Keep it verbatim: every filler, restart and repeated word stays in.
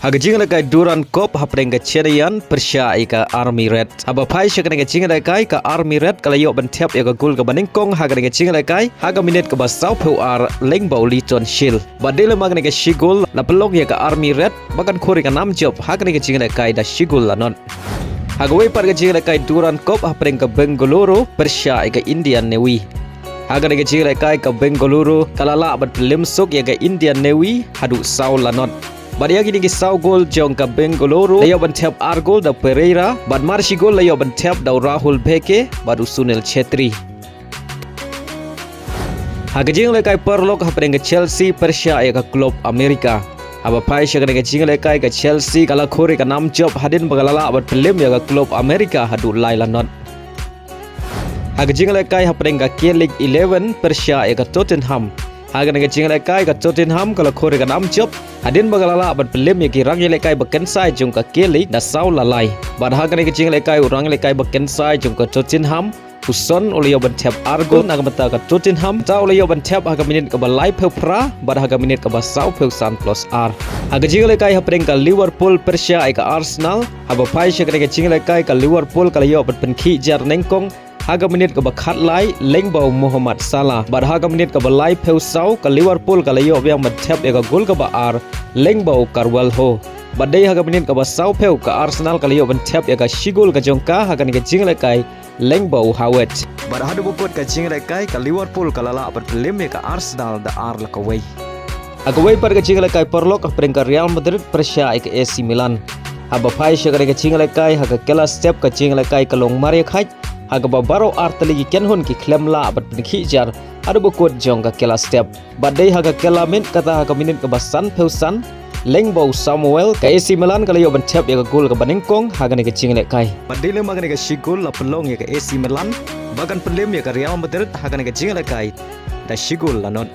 Ha ka jingïalehkai Durand Cup hapdeng ka Chennaiyin pyrshah ïa ka Army Red. Haba phai sha kane ka jingïalehkai, ka Army Red ka la ïoh ban thep ïa ka gol kaba nyngkong ha kane ka jingïalehkai ha ka minit kaba sawphew ar lyngba u Leighton Shields. Bad dei lem ma kane ka shi gol la pynlong ïa ka Army Red ba kan khur ïa ka nam jop ha kane ka jingïalehkai da shi gol la nod. Ha kawei pat ka jingïalehkai Durand Cup hapdeng ka Bengaluru pyrshah ïa ka Indian Navy. Ha kane ka jingïalehkai ka Bengaluru ka la lah ban pynlem suk ïa ka Indian Navy haduh saw la nod. Bad ïa kine ki saw gol jong ka Bengaluru la ïoh ban thep ar gol da u Pereira, bad mar shi gol la ïoh ban thep da u Rahul Bheke bad u Sunil Chhetri. Ha ka jingïalehkai paralok hapdeng ka Chelsea pyrshah ïa ka Club America. Haba phai sha kane ka jingïalehkai, ka Chelsea ka la khur ïa ka nam jop hadien ba ka la lah ban pynlem ïa ka Club America haduh lai la nod. Ha ka jingïalehkai hapdeng ka K-League eleven pyrshah ïa ka Tottenham. Ha kane ka jingïalehkai ka Tottenham ka la khur ïa ka nam jop hadien ba ka la lah ban pynlem ïa ki rangïalehkai ba kynsai jong ka K-League da saw la lai. Bad ha kane ka jingïalehkai u rangïalehkai ba kynsai jong ka Tottenham u Son u la ïoh ban thep ar gol na ka bynta ka Tottenham, te u la ïoh ban thep ha ka minit kaba laiphew phra bad ha ka minit kaba sawphew san plus ar. Ha ka jingïalehkai hapdeng ka Liverpool pyrshah ïa ka Arsenal, haba phai sha kane ka jingïalehkai ka Liverpool ka la ïoh ban pynkhih jar nyngkong ha ka minit kaba khatlai lyngba u Mohamed Salah, bad ha ka minit kaba laiphew saw ka Liverpool ka la ïoh biang ban thep ïa ka gol kaba ar lyngba u Carvalho. Bad dei ha ka minit kaba sawphew ka Arsenal ka la ïoh ban thep ïa ka shi gol ka jong ka ha kane ka jingïalehkai lyngba u Havertz. Bad haduh ba kut ka jingïalehkai ka Liverpool ka la lah ban pynlem ïa ka Arsenal da ar la kawei. Ha kawei pat ka jingïalehkai paralok hapdeng ka Real Madrid pyrshah ïa ka A C Milan. Haba phai sha kane ka jingïalehkai ha ka kylla step ka jingïalehkai ka long mar ïa khaid, ha kaba baroh ar tylli ki kynhun ki khlem lah ban pynkhih jar haduh ba kut jong ka kylla step. Bad dei ha ka kylla miet, kata ha ka minit kaba sanphew san lyngba u Samuel, ka A C Milan ka la ïoh ban thep ïa ka gol kaba nyngkong ha kane ka jingïalehkai. Bad dei lem ma kane ka shi gol la pynlong ïa ka A C Milan ba kan pynlem ïa ka Real Madrid ha kane ka jingïalehkai da shi gol la nod.